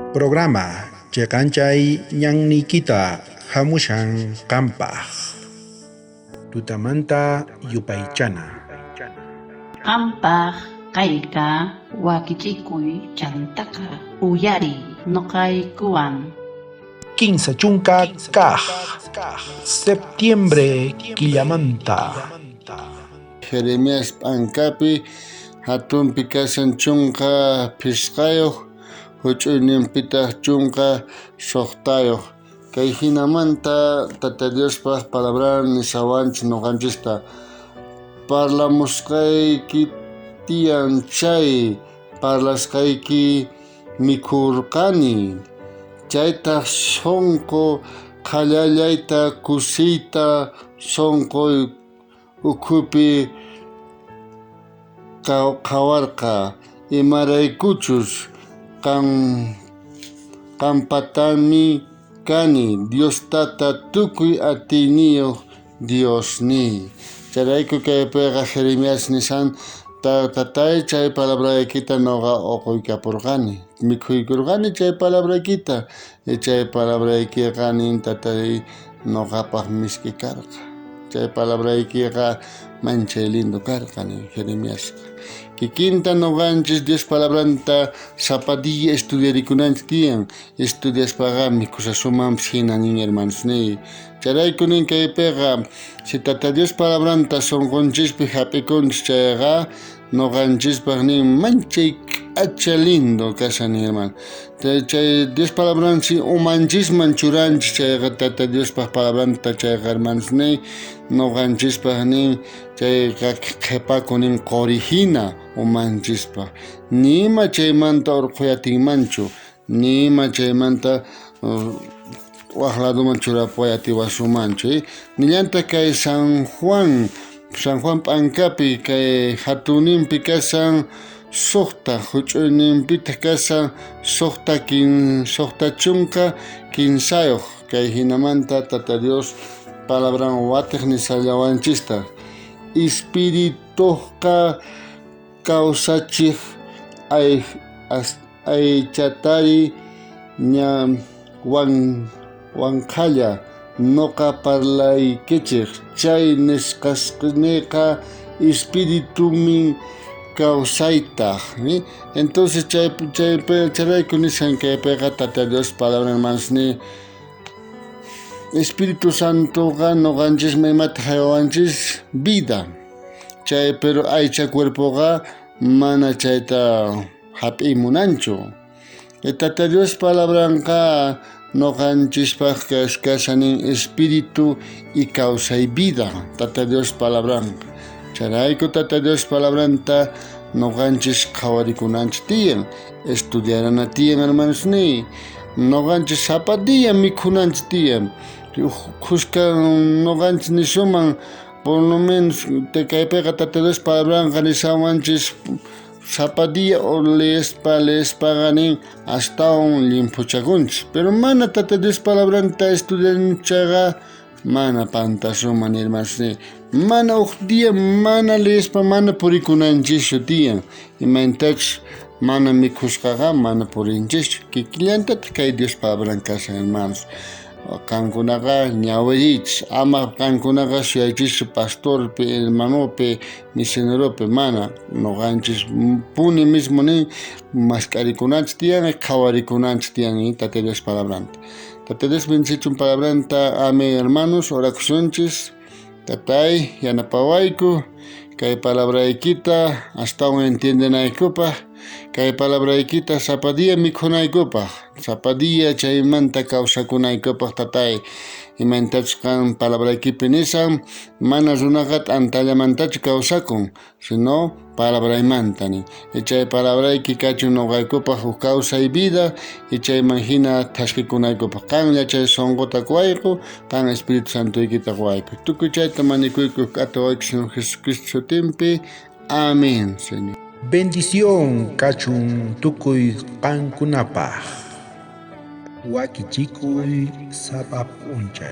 Programa cheqanchay ñanniykita hamushan qampaq. Tutamanta yupaychana. Qampaq kayqa wakichikuy chantaqa uyariy noqaykuwan. 30 kaj septiembre killamanta. Jeremías p'ankapi hatunpi kashan 15, huch'uyninpitaq 16. Kay hinamanta Tata Diospaj palabran nisawanchis noqanchista. Parlamusqayki tiyan chay parlasqayki mikhurqani. Chaytaq sonqo qhallallayta kusiyta sonqoy ukhupi qhawarqa, imaraykuchus qampatami kani, Dios Tata tukuy atiyniyoj Diosniy. Chayrayku kaypiqa Jeremías nishan tatay chay palabraykita noqa uquykaporqani, mikhuykurqani chay palabraykita, chay palabraykiqa nin tatay noqapaj misk'i karqa. Chay palabraykiqa manchay lindo karqa nin Jeremiasqa. Kikinta noqanchis Dios palabranta sapa día estudiarikunanchis tiyan, estudiaspaqa mikhusasumanpis hina nin hermanosniy. Chayrayku nin kaypiqa si Tata Dios palabranta sonqonchispi hap'ikunchis chayqa noqanchispaj nin manchay k'acha lindo kashan nin hermano. Chay Dios palabranchi umanchisman churanchis chayqa Tata Diospaj palabranta chayqa hermanosniy noqanchispaj nin chayqa qhipaku nin qori hina umanchispaj. Nima chaymanta urqhuyatinmanchu, nima chaymanta waj ladoman churapuwayatiwasumanchu. Nillantaq kay San Juan p'ankapi kay hatunninpi kashan 6, huch'uyninpitaq kashan 63. Kay hinamanta Tata Dios palabran watiq nisallawanchistaq. Espirituqa kawsachiq aychatari ña wanqhalla noqa parlaykichej chay nisqasniyqa espiritumin kawsaytaj. Entonces chayrayku nishan kaypiqa Tata Dios palabra hermanosniy. Espíritu Santoqa noqanchisman imata haywawanchis vida. Chay pero aycha cuerpoqa mana chayta hap'imunanchu. Tata Dios palabranqa noqanchispaj kashan nin espíritu y kawsay vida. Tata Dios palabranqa. Chayrayku Tata Dios palabranta noqanchis qhawarikunanchis tiyan, estudiarana tiyan hermanosniy. Noqanchis sapa día mikhunanchis tiyan. Khuska noqanchis nisuman por lo menos kaypiqa Tata Dios palabranqa nisawanchis sapa día leespaqa nin astawan llimphuchakunchis. Pero mana Tata Dios palabranta estudianchayqa mana pantasuman hermanosniy. Mana uj día mana leespa mana purikunanchischu tiyan. Imaynatachus mana mikhusqaqa mana purinchischu. Kikillantataq kay Dios palabran kashan hermanos. Qankunaqa ñawiriychis, ama qankunaqa suyaychischu pastorpi, hermanopi, misioneropi, mana. Noqanchis puni mismo nin mask'arikunanchis tiyan, qhawarikunanchis tiyan Tata Dios palabranta. Tata Dios bendicichun palabranta. Amén hermanos, orakusunchis. Tatay yanapawayku kay palabraykita astawan entiendenaykupaj, kay palabraykita sapa día mikhunaykupaj, sapa día chaymanta kawsakunaykupaj tatay. Imaynatachus qan palabraykipi nisan, mana runaqa t'antallamantachu kawsakun, sino palabraymanta nin. Chay palabrayki kachun noqaykupaj huk kawsay vida, chayman hina thaskikunaykupaj. Qanlla chay sonqota quwayku, qan Espíritu Santoykita quwayku. Tukuy chayta mañakuyku k'atawayku Señor Jesucristo sutinpi. Amén, Señor. Bendición kachun tukuy qankunapaj. Wakichikuy sapa p'unchay.